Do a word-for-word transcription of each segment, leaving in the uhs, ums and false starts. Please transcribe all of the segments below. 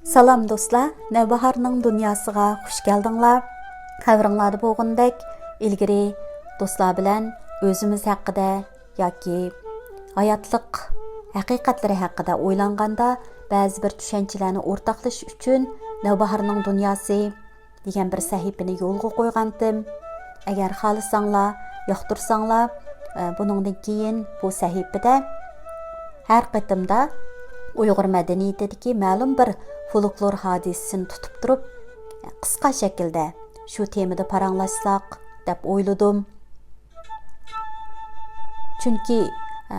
سالام دوستلار، نەۋباھارنىڭ دۇنياسىغا خۇش كەلدىڭلار. خەۋىرىڭلاردا بولغىنىدەك، ئىلگىرى دوستلار بىلەن ئۆزىمىز ھەققىدە ياكى ھاياتلىق ھەقىقەتلىرى ھەققىدە ئويلانغاندا، بەزى بىر چۈشەنچىلەرنى ئورتاقلىشىش ئۈچۈن نەۋباھارنىڭ دۇنياسى دېگەن بىر سەھىپىنى يولغا قويغانتىم. ئەگەر خالىساڭلار، ياقتۇرساڭلار، ئە، بۇنىڭدىن كېيىن بۇ سەھىپىدە ھەر قېتىمدا ئۇيغۇر مەدەنىيىتىدىكى مەلۇم بىر فولكلور ھادىسىسىنى تۇتۇپ تۇرۇپ، قىسقا شەكىلدە شۇ تېمىدا پاراڭلاشساق دەپ ئويلىدىم. چۈنكى، ئە،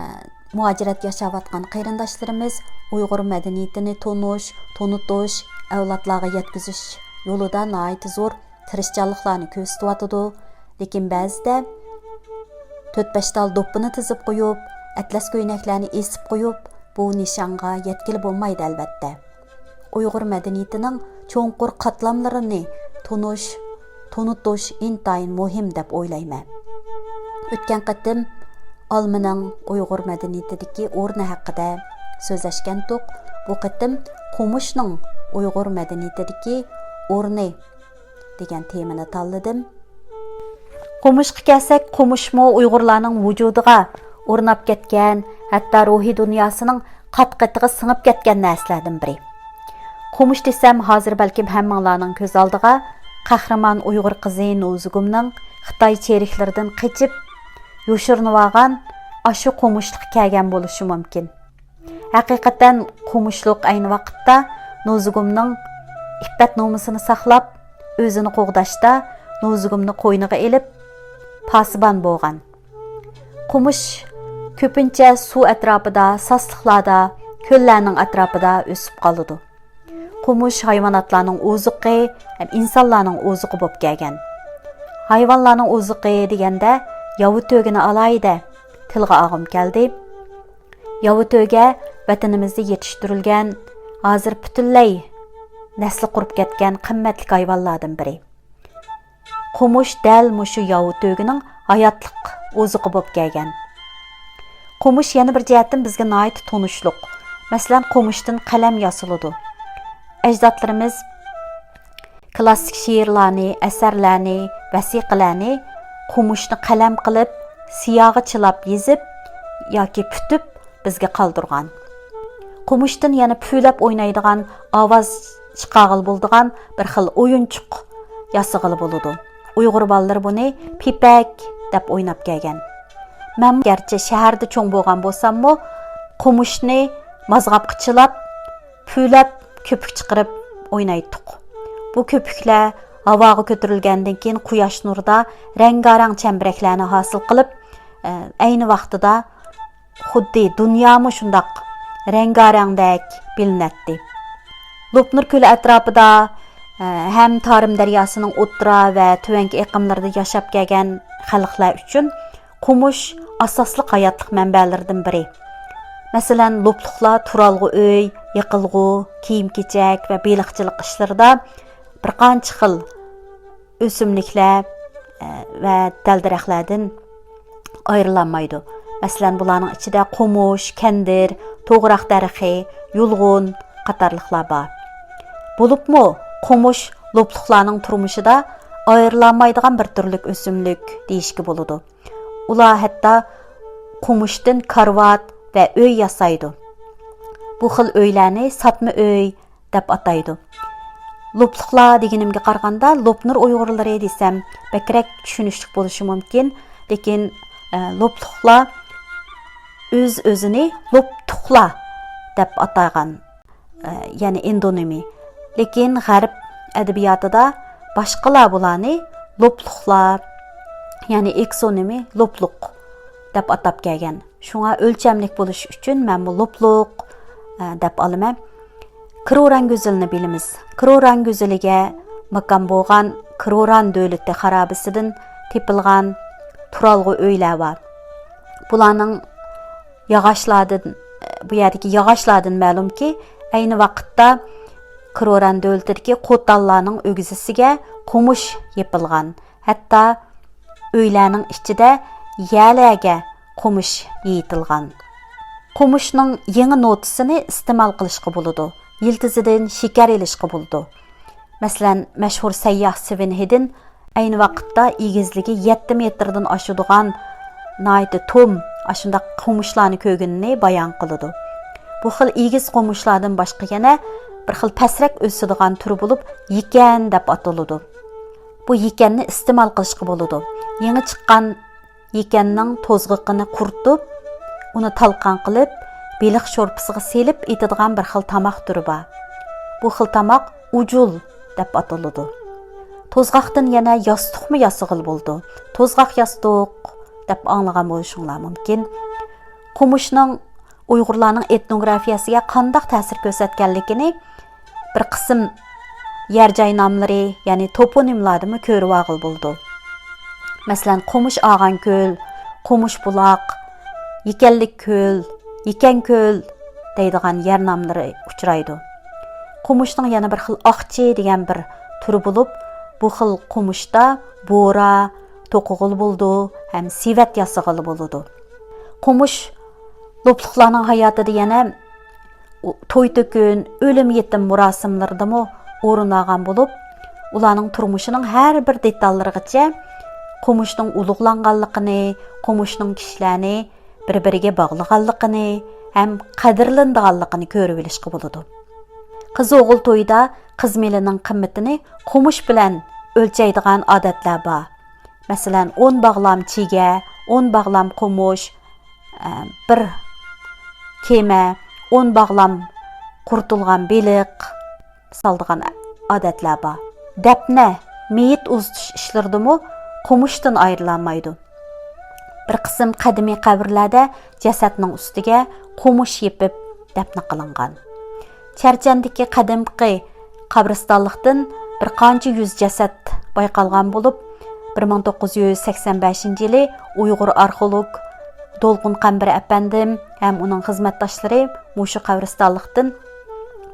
مۇھاجىرەتتە ياشاۋاتقان قېرىنداشلىرىمىز ئۇيغۇر مەدەنىيىتىنى تونۇش، تونۇتۇش، ئەۋلادلارغا يەتكۈزۈش يولىدا ناھايىتى زور تىرىشچانلىقلارنى كۆرسىتىۋاتىدۇ. لېكىن بەزىدە تۆت-بەش تال دوپپىنى تىزىپ قويۇپ، ئەتلەس كۆينەكلەرنى ئېسىپ قويۇپ، بۇ نىشانغا يەتكىلى بولمايدۇ، ئەلۋەتتە. ئۇيغۇر مەدەنىيىتىنىڭ چوڭقۇر قاتلاملىرىنى تونۇش، تونۇتۇش ئىنتايىن مۇھىم دەپ ئويلايمەن. ئۆتكەن قېتىم ئالمىنىڭ ئۇيغۇر مەدەنىيىتىدىكى ئورنى ھەققىدە سۆزلەشكەنتۇق. بۇ قېتىم قومۇشنىڭ ئۇيغۇر مەدەنىيىتىدىكى ئورنى دېگەن تېمىنى تاللىدىم. قومۇشقا كەلسەك، قومۇشمۇ ئۇيغۇرلارنىڭ ۋۇجۇدىغا ئورناپ كەتكەن، ھەتتا روھىي دۇنياسىنىڭ قات-قېتىغا سىڭىپ كەتكەن نەرسىلەردىن بىرى. قومۇش دېسەم، ھازىر بەلكىم ھەممىڭلارنىڭ كۆز ئالدىغا قەھرىمان ئۇيغۇر قىزى نوزۇگۇمنىڭ خىتاي چېرىكلىرىدىن قېچىپ يوشۇرۇنۇۋالغان ئاشۇ قومۇشلۇقى كەلگەن بولۇشى مۇمكىن. ھەقىقەتەن قومۇشلۇق ئەينى ۋاقىتتا نوزۇگۇمنىڭ ئىپپەت نومۇسىنى ساقلاپ، ئۆزىنى قوغداشتا نوزۇگۇمنى قوينىغا ئېلىپ، پاسىبان بولغان. قومۇش كۆپىنچە سۇ ئەتراپىدا، ساسلىقلاردا، كۆللەرنىڭ ئەتراپىدا ئۆسۈپ قالىدۇ. قومۇش ھايۋاناتلارنىڭ ئوزۇقى ھەم ئىنسانلارنىڭ ئوزۇقى بولۇپ كەلگەن. ھايۋانلارنىڭ ئوزۇقى دېگەندە ياۋا تۆگىنى ئالاھىدە تىلغا ئالغۇم كەلدى. ياۋا تۆگە ۋەتىنىمىزدە يېتىشتۈرۈلگەن، ھازىر پۈتۈنلەي نەسلى قۇرۇپ كەتكەن قىممەتلىك ھايۋانلاردىن بىرى. قومۇش دەل مۇشۇ ياۋا تۆگىنىڭ ھاياتلىق ئوزۇقى بولۇپ كەلگەن. قومۇش يەنە بىر جەھەتتىن بىزگە ناھايىتى تونۇشلۇق. مەسىلەن، قومۇشتىن قەلەم ياسىلىدۇ. ئەجدادلىرىمىز كلاسسىك شېئىرلارنى، ئەسەرلەرنى، ۋەسىقىلەرنى قومۇشنى قەلەم قىلىپ، سىياغا چىلاپ يېزىپ ياكى پۈتۈپ بىزگە قالدۇرغان. قومۇشتىن يەنە پۈۋلەپ ئوينايدىغان، ئاۋاز چىقارغىلى بولىدىغان بىر خىل ئويۇنچۇق ياسىغىلى بولىدۇ. ئۇيغۇر بالىلىرى بۇنى پىپەك دەپ ئويناپ كەلگەن. مەن گەرچە شەھەردە چوڭ بولغان بولساممۇ، قومۇشنى مازغاپقا چىلاپ، پۈۋلەپ كۆپۈك چىقىرىپ ئوينايتتۇق. بۇ كۆپۈكلەر ھاۋاغا كۆتۈرۈلگەندىن كېيىن قۇياش نۇرىدا رەڭگارەڭ چەمبىرەكلەرنى ھاسىل قىلىپ، ئەينى ۋاقتىدا خۇددى دۇنيامۇ شۇنداق رەڭگارەڭدەك بىلىنەتتى. لوپنۇر كۆلى ئەتراپىدا، ھەم تارىم دەرياسىنىڭ ئوتتۇرا ۋە تۆۋەنكى ئېقىملىرىدا ياشاپ كەلگەن خەلقلەر ئۈچۈن قومۇش ئاساسلىق ھاياتلىق مەنبەلىرىدىن بىرى. مەسىلەن، لوپلۇقلار تۇرالغۇ ئۆي، يېقىلغۇ، كىيىم-كېچەك ۋە بېلىقچىلىق ئىشلىرىدا بىر قانچە خىل ئۆسۈملۈكلەر، ئە، ۋە دەل-دەرەخلەردىن ئايرىلالمايدۇ. مەسىلەن، بۇلارنىڭ ئىچىدە قومۇش، كەندىر، توغراق دەرىخى، يۇلغۇن قاتارلىقلار بار. بولۇپمۇ قومۇش لوپلۇقلارنىڭ تۇرمۇشىدا ئايرىلالمايدىغان بىر تۈرلۈك ئۆسۈملۈك دېيىشكە بولىدۇ. ئۇلار ھەتتا قومۇشتىن كارىۋات ۋە ئۆي ياسايدۇ. بۇ خىل ئۆيلەرنى ساتما ئۆي دەپ ئاتايدۇ. لوپلۇقلار دېگىنىمگە قارىغاندا، لوپنۇر ئۇيغۇرلىرى دېسەم بەكرەك چۈشىنىشلىك بولۇشى مۇمكىن، لېكىن، ئە، لوپلۇقلار ئۆز-ئۆزىنى لوپتۇقلار دەپ ئاتىغان، ئە، يەنى ئېندونىمى. لېكىن غەرب ئەدەبىياتىدا باشقىلار بۇلارنى لوپلۇقلار، يەنى ئېكسونىمى لوپلۇق دەپ ئاتاپ كەلگەن. شۇڭا ئۆلچەملىك بولۇش ئۈچۈن مەنمۇ لوپلۇق، ئە، دەپ ئالىمەن. كرورانگۈزىلنى بىلىمىز. كرورانگۈزىلىگە ماكان بولغان كروران دۆلىتى خارابىسىدىن تېپىلغان تۇرالغۇ ئۆيلەر بار. بۇلارنىڭ ياغاچلاردىن، بۇ يەردىكى ياغاچلاردىن مەلۇمكى، ئەينى ۋاقىتتا كروران دۆلىتىدىكى قوتانلارنىڭ ئۆگزىسىگە قومۇش يېپىلغان. ھەتتا ئۆيلەرنىڭ ئىچىدە يەرلەرگە قومۇش يېيىتىلغان. قومۇشنىڭ يېڭى نوتىسىنى ئىستېمال قىلىشقا بولىدۇ. يىلتىزىدىن شېكەر ئېلىشقا بولىدۇ. مەسىلەن، مەشھۇر سەيياھ سىۋېن ھېدىن ئەينى ۋاقىتتا ئېگىزلىكى يەتتە مېتىردىن ئاشىدىغان ناھايىتى توم ئاشۇنداق قومۇشلارنى كۆرگىنىنى بايان قىلىدۇ. بۇ خىل ئېگىز قومۇشلاردىن باشقا يەنە بىر خىل پەسرەك ئۆسىدىغان تۈر بولۇپ، يېكەن دەپ ئاتىلىدۇ. بۇ يېكەننى ئىستېمال قىلىشقا بولىدۇ. يېڭى چىققان يېكەننىڭ توزغىقىنى قۇرۇتۇپ، ئۇنى تالقان قىلىپ، بېلىق شورپىسىغا سېلىپ ئېتىدىغان بىر خىل تاماق تۈرى بار. بۇ خىل تاماق ئۇجۇل دەپ ئاتىلىدۇ. توزغاقتىن يەنە ياستۇقمۇ ياسىغىلى بولىدۇ. توزغاق ياستۇق دەپ ئاڭلىغان بولۇشۇڭلار مۇمكىن. قومۇشنىڭ ئۇيغۇرلارنىڭ ئېتنوگرافىيەسىگە قانداق تەسىر كۆرسەتكەنلىكىنى بىر قىسىم يەر جاي ناملىرى، يەنى توپونىملاردىمۇ كۆرۈۋالغىلى بولىدۇ. مەسىلەن، قومۇش ئاغان كۆل، قومۇش بۇلاق، يېكەنلىك كۆل، يېكەن كۆل دەيدىغان يەر ناملىرى ئۇچرايدۇ. قومۇشنىڭ يەنە بىر خىل ئاقچى دېگەن بىر تۈرى بولۇپ، بۇ خىل قومۇشتا بورا توقۇغىلى بولىدۇ ھەم سېۋەت ياسىغىلى بولىدۇ. قومۇش لوپلۇقلارنىڭ ھاياتىدا يەنە توي-تۆكۈن، ئۆلۈم-يېتىم مۇراسىملىرىدىمۇ ئورۇن ئالغان بولۇپ، ئۇلارنىڭ تۇرمۇشىنىڭ ھەر بىر دېتاللىرىغىچە قومۇشنىڭ ئۇلۇغلانغانلىقىنى، قومۇشنىڭ كىشىلەرنى بىر-بىرىگە باغلىغانلىقىنى ھەم قەدىرلىنىدىغانلىقىنى كۆرۈۋېلىشقا بولىدۇ. قىز-ئوغۇل تويىدا قىز مېلىنىڭ قىممىتىنى قومۇش بىلەن ئۆلچەيدىغان ئادەتلەر بار. مەسىلەن، ئون باغلام چىگە، ئون باغلام قومۇش، ئە، بىر كېمە، ئون باغلام قۇرۇتۇلغان بېلىق سالىدىغان ئادەتلەر بار. دەپنە، مېيىت ئۇزىتىش ئىشلىرىدىمۇ قومۇشتىن ئايرىلالمايدۇ. بىر قىسىم قەدىمىي قەبرىلەردە جەسەتنىڭ ئۈستىگە قومۇش يېپىپ دەپنە قىلىنغان. چەرچەندىكى قەدىمكى قەبرىستانلىقتىن بىر قانچە يۈز جەسەت بايقالغان بولۇپ، بىر مىڭ توققۇز يۈز سەكسەن بەشىنچى يىلى ئۇيغۇر ئارخېئولوگ دولقۇن قەمبىرى ئەپەندىم ھەم ئۇنىڭ خىزمەتداشلىرى مۇشۇ قەبرىستانلىقتىن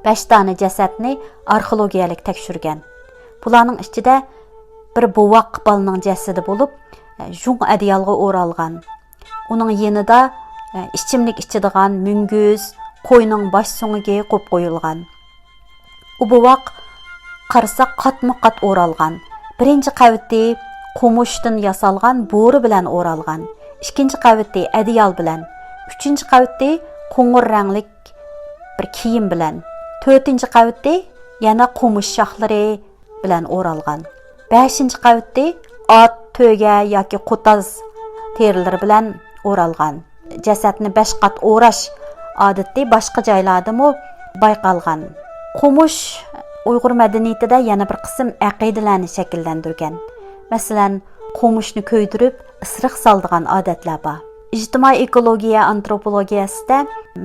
بەش دانە جەسەتنى ئارخېئولوگىيەلىك تەكشۈرگەن. بۇلارنىڭ ئىچىدە بىر بوۋاق بالىنىڭ جەسىتى بولۇپ، ژۇڭ ئەدىيالغا ئورالغان. ئۇنىڭ يېنىدا، ئە، ئىچىملىك ئىچىدىغان مۈڭگۈز، قوينىڭ باش سۆڭىكى قويۇپ قويۇلغان. ئۇ بوۋاق قارىساق قاتمۇ قات ئورالغان. بىرىنچى قەۋىتى قومۇشتىن ياسالغان بورا بىلەن ئورالغان. ئىككىنچى قەۋىتى ئەدىيال بىلەن. ئۈچىنچى قەۋىتى قوڭۇر رەڭلىك بىر كىيىم بىلەن. تۆتىنچى قەۋىتى يەنە قومۇش شاخلىرى بىلەن ئورالغان. بەشىنچى قەۋىتى ئات، تۆگە ياكى قوتاز تېرىلىرى بىلەن ئورالغان. جەسەتنى بەش قات ئوراش ئادىتى باشقا جايلاردىمۇ بايقالغان. قومۇش ئۇيغۇر مەدەنىيىتىدە يەنە بىر قىسىم ئەقىدىلەرنى شەكىللەندۈرگەن. مەسىلەن، قومۇشنى كۆيدۈرۈپ، ئىسرىق سالىدىغان ئادەتلەر بار. ئىجتىمائىي ئېكولوگىيە ئانتروپولوگىيەسىدە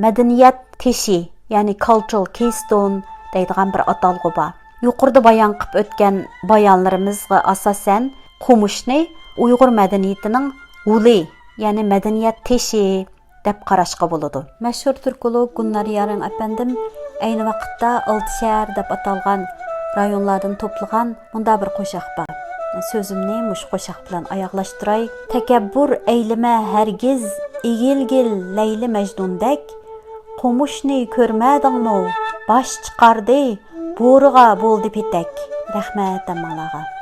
مەدەنىيەت تېشى، يەنى cultural keystone دەيدىغان بىر ئاتالغۇ بار. يۇقىرىدا بايان قىلىپ ئۆتكەن بايانلىرىمىزغا ئاساسەن، قومۇشنى ئۇيغۇر مەدەنىيىتىنىڭ ھولى، يەنى مەدەنىيەت تېشى دەپ قاراشقا بولىدۇ. مەشھۇر تۈركولوگ گۈلنار يارىڭ ئەپەندىم ئەينى ۋاقىتتا ئالتە شەھەر دەپ ئاتالغان رايونلاردىن توپلىغان مۇنداق بىر قوشاق بار. سۆزۈمنى مۇشۇ قوشاق بىلەن ئاياغلاشتۇراي. تەكەببۇر ئەيلىمە ھەرگىز ئېگىلگىل لەيلى مەجنۇندەك، قومۇشنى كۆرمەدىڭمۇ؟ باش چىقاردى، بورىغا بولدى پېتەك. رەھمەت ھەممىڭلارغا.